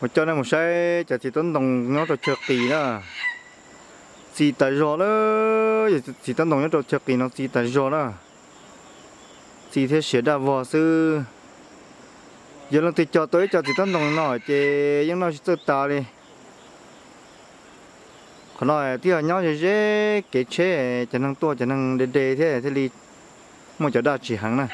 Mus coj nej mus saib cov txiv tub ntoo nyob rau chaw qis na. Txi tas zog na, yog txiv tub ntoo nyob rau chaw qis no txi tas zog na. Txi thiab siav daj vog xwb. Yog leej twg cog tau ib co txiv tub ntoo no ces yeej noj tsis txawj tas li. Qhov no twb yog nyob ze ze kev tsheb, cov neeg tuaj cov neeg de de thiab thiaj li muaj cov daj tsis heev na.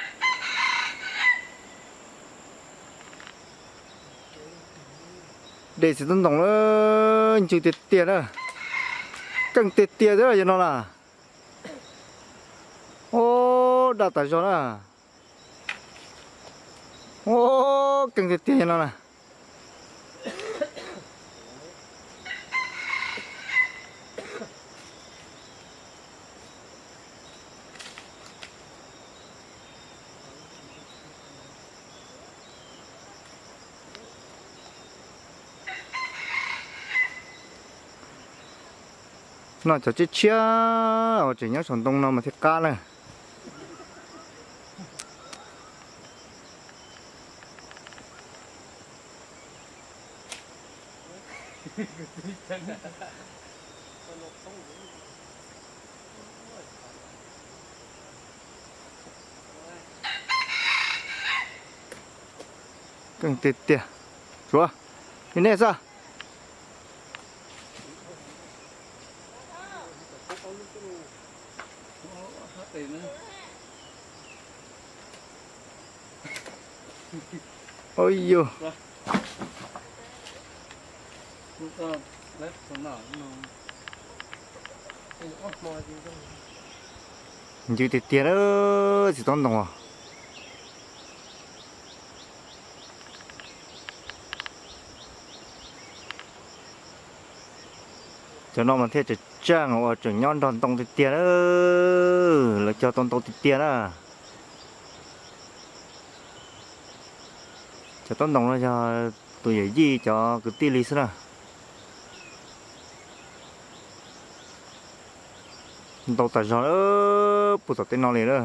De txiv tub ntoo na, ncw tiag tiag na. Keej tiag tiag thiab yog no na. Ub, daj tas zog na. Ub, keej tiag tiag yog no na. Noj cov tshiab tshiab uas tseem nyob saum ntoo no mas thiaj qab na. Keej tiag tiag. Suav, li nej xwb. Ua yus, ncw tiag tiag na, txiv tub ntoo. Cov no mas thiaj tseem tseej uas tseem nyob nrog ntoo tiag tiag na, lawv cog tau ntau tiag tiag na. Cov tub ntoo no yog tus yawm yij cov kwv tij li xwb na. Ntau tas zog puag tom tej no li na.